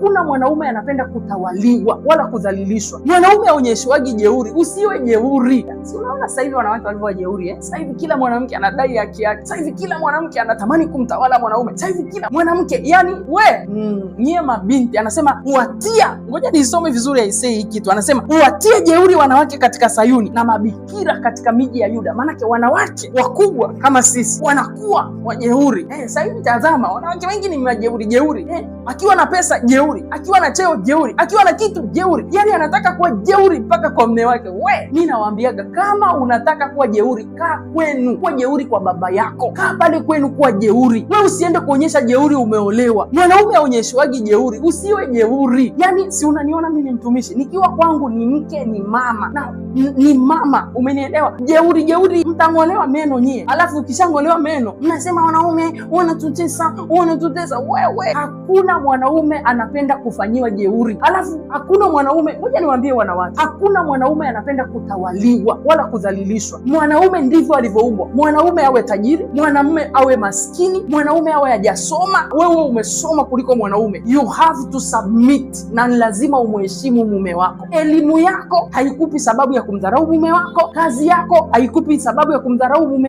Hakuna mwanaume anapenda kutawaliwa wala kudhalilishwa. Mwanaume aonyeshwagi jeuri, usiwe jeuri. Si unaona sasa hivi wanawake walivyo jeuri, eh? Sasa hivi kila mwanamke anadai haki yake. Sasa hivi kila mwanamke anatamani kumtawala mwanaume. Sasa hivi kila mwanamke yani we nyie mabinti, anasema huwatia, ngoja nisome vizuri aisee hii kitu. Anasema huwatie jeuri wanawake katika Sayuni na mabikira katika miji ya Yuda. Maanake wanawake wakubwa kama sisi wanakuwa wajeuri. Sasa hivi tazama, wanawake wengi ni majeuri jeuri, Akiwa na pesa jeuri, akiwa na cheo jeuri, akiwa na kitu jeuri, yani anataka kuwa jeuri mpaka kwa mme wake. We, mi nawaambiaga kama unataka kuwa jeuri, kaa kwenu, kuwa jeuri kwa baba yako, kaa pale kwenu kuwa jeuri. We usiende kuonyesha jeuri umeolewa. Mwanaume aonyeshwagi jeuri, usiwe jeuri. Yani si unaniona mimi ni mtumishi, nikiwa kwangu ni mke, ni mama na ni mama, umenielewa? Jeuri jeuri, mtang'olewa meno nyie, alafu ukishang'olewa meno mnasema wanaume wanatutesa, wanatutesa. Wewe, hakuna mwanaume anapenda kufanyiwa jeuri, alafu hakuna mwanaume, ngoja niwaambie wanawake, hakuna mwanaume anapenda kutawaliwa wala kudhalilishwa. Mwanaume ndivyo alivyoumbwa. Mwanaume awe tajiri, mwanaume awe maskini, mwanaume awe hajasoma, wewe umesoma kuliko mwanaume, you have to submit, na ni lazima umuheshimu mume wako. Elimu yako haikupi sababu ya kumdharau mume wako, kazi yako haikupi sababu ya kumdharau mume